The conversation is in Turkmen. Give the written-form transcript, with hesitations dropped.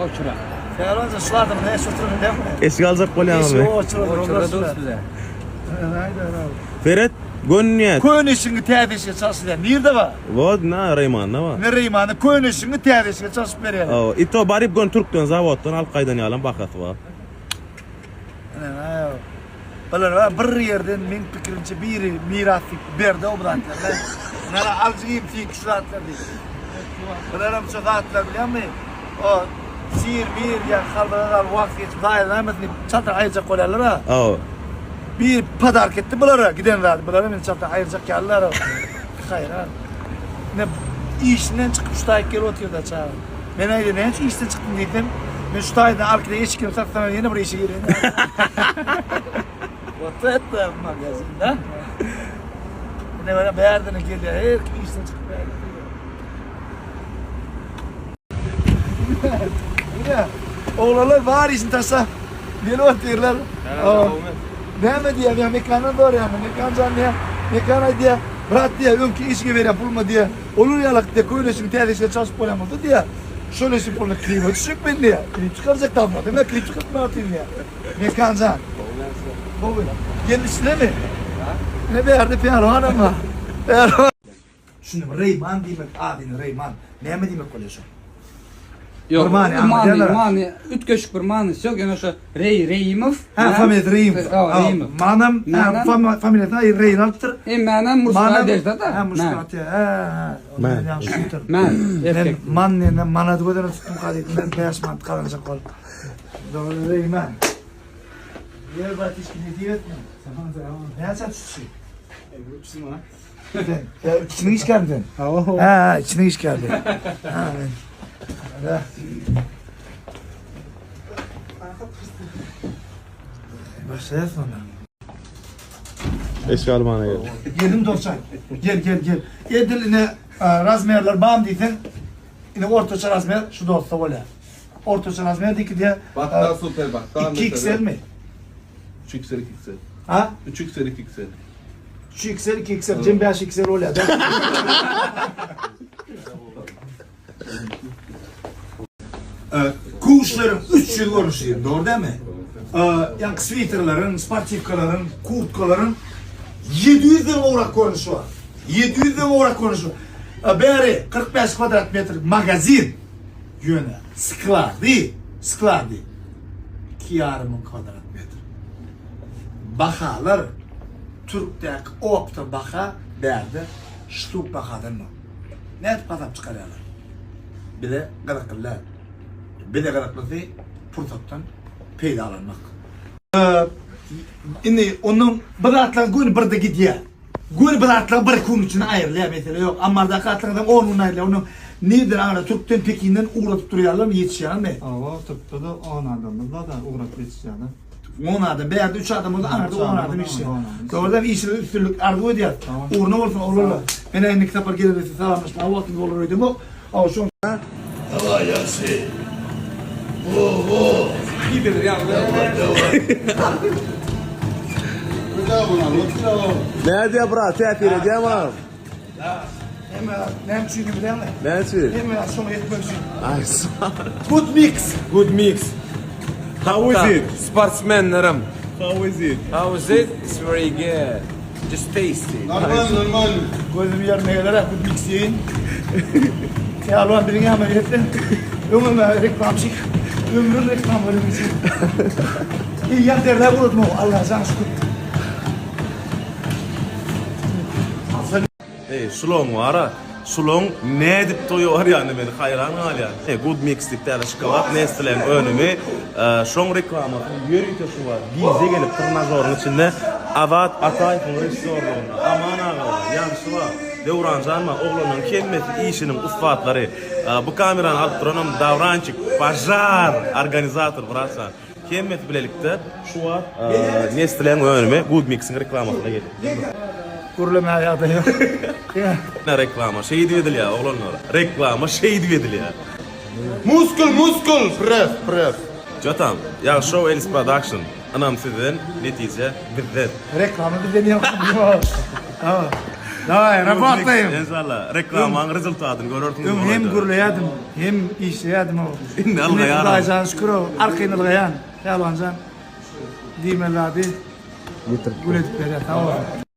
Oçura. Pälwanjan şu adamy näçe oturan edýärmi? Eşik aljak bolýaňyzmy? Eşigi oçura Oçura durus bize. Seret, gönüýä. Köne eşigiňi täze eşige çalşylýar. Nirde bar? Wot, na, Reýmanda bar. Ne Reýmanda köne eşigiňi täze eşige çalşyp berýärler. Hawa, i to baryp göni türkden zawoddan alyp gaýdan ýalam bahasy bar. Bular bar bir ýerden meň pikirimçe biri miras diýip berdi o bu zatlary. Nara alyjy giyim seňki şu zatlar diýip. Bularam şu zatlar bilýäňmi? O sir mir ýa halwalar alyp wagt geçip zaýalanmasyn diýip çalt aýyrjak bolýarlar-a. Hawa. Bir podark etdi bulara giden zady. Bularam indi çalt aýyrjak ýalylar. Haýran. Ne işinden çykyp şu taýyk gelip otyr-da çaga. Men aýdýan näçe işden çykdyň diýsem, men şu taýdan alyp giden eşikimi satsam ýene bir işe gireýin. What это magazin da? Ne böyle bärden gelýär, her kim işden çykyp bärden gelýär. Ine, oglanlar bar işini taşlap gelip otyrlar. Näme diýýär, ýa Mekandan soraýar, Mekan jan diýýär, Mekan aýdýar, brat diýýär, öňki işiňe berýän puluma diýýär. Olar ýalak diýýär, köne eşigiň täze eşige çalşyp bolýan bolsa diýýär, şol eşigiň puluna klibe düşjek men diýýär. Klip çykarjak dawno, diýmek klip çykartmaga otyryn diýýär. Mekan jan. Gowy. Gel içdemi? Ine bärde pälwanam bar. Pälwan. Düşündim, Reýman diýmek adyny Reýman. Näme diýmek bolýar şo? Ýok, Bir many many, aňladýarlar. many, üýtgeşik bir manysy ýok, ýöne şo Reý, Reýimow. Ha, familiýasy Reýimow. Ha, Reýimow. Manam, Manam. familiýasyny Reýin alypdyr. E, manam muşka dežda-da. Ha, muşka atýar. Ha, ha. Man. Ýagşy şudur. Man, Men erkek. man diýende manady göz öňüne tutdum gazetden men 5 manat gazanjak bolup. Dogry Reýman. Ýer batişki ne diýip etme. Näçe tutuşy? Üçüsi manat. Sen, ya içiniň işgäri sen? Hawa. Ha, ha, içiniň işgäri. Ha, men. Ha. Başlaýas onda. Eşik almana geldi. Geldim dostlar. Gel gel gel. Edil ine e, razmerler bam diýseň, ine ortaça razmer şu dostda bolýar. Ortaça razmer diýki diýe. Batdan super batdan. 2 XL mi? 3 XL 2 XL. Ha? 3 XL 2 XL. 3 XL 2 XL, jem 5 XL bolýar. Kuşlaryň 300 görnüşi, dogry dälmi? Ýa switerleriň, sportiwkalaryň, kurtkalaryň 700 den gowrak görnüşi bar. 700 den gowrak görnüşi bar. Bäri 45 kwadrat metr magazin. Ýöne sklady, sklady 2,5 müň kwadrat metr. Bahalar Türkdäki opta baha bärde ştuk bahadan bar. Nädip hasap çykarýarlar? Bize gyzykly däl. Bize gyzyklysy pursatdan peýdalanmak. Indi ondan bir zatlar göni birde gidýär. Göni bir zatlar bir gün içinde aýrylýar mesele ýok. Ammardaky zatlaryňdan 10 gün aýrylýar. Ondan nirden aňra Türkden Pekinden ugradyp durýarlarmy ýetişýärmi? Hawa Türkde-de 10 adamymyz bar da ugradyp ýetişýärler. 10 adam, bärde 3 adam bolsa aňyrda 10 adam işleýär. Dogrudan işiňizde üstünlik arzuw edýäris. Ugruna bolsun oglanlar. Men indiki sapar gelende siz salamlaşmaga wagtymyz bolar öýdemok. Hawa şoň. Hawa ýagşy. Wo wo. Nädýär brat, täsir edýärmi agam? Hemme näme üçin bilýäňmi? Näme üçin? Hemme şoňa ýetmek üçin. Aý, sag. Good mix. Good mix. How is it? Sportsmenlerim. How is it? How is it? It's very good. Just tasty. Normal normal. Gözüm ýerine geler good mix diýeýin. Pälwan biziň ýanyma gelse, öňem reklamçy, ömrüm reklama bermejek. Eýýäm derläp uradym, Allajan şükür. Eý şulaň wara şulaň nädip toýa barýanyna men haýran galýan. Eý good mix diýip täze şokolad Nestleň önümi şoň reklamasyny ýörite şu wagt gije gelip trnažoryň içinde Azat Ataýewiň režissýorlygynda Aman aga bar, Ýagşy bar, Döwranjan bar oglanlaryň hemmesi işiniň ussatlary. Bu kamerany alyp duranam Dawrançik pažar organizator bratjan. Hemmesi bilelikde şu wagt Nestleň önümi Good Mix-iň reklamasyna geldi. Gürlemäge ýagdaý ýok. Ine reklama şeýdip edilýär oglanlar. Reklama şeýdip edilýär. Muskul muskul pres pres. Jotam, Ýagşy Show Elis Production. Ynam sizden, netije bizden. Reklama bizden ýok. Ha. Daway, rabotaýym. Enşalla reklamaň rezultatyny görersiňiz. Öň hem gürleýärdim, hem işleýärdim. Indi ylgaýaryn. Hudaýjan şükür, arkaýyn ylgaýan. Pälwanjan diýmeli zady gül edip berýär. Sag boluň.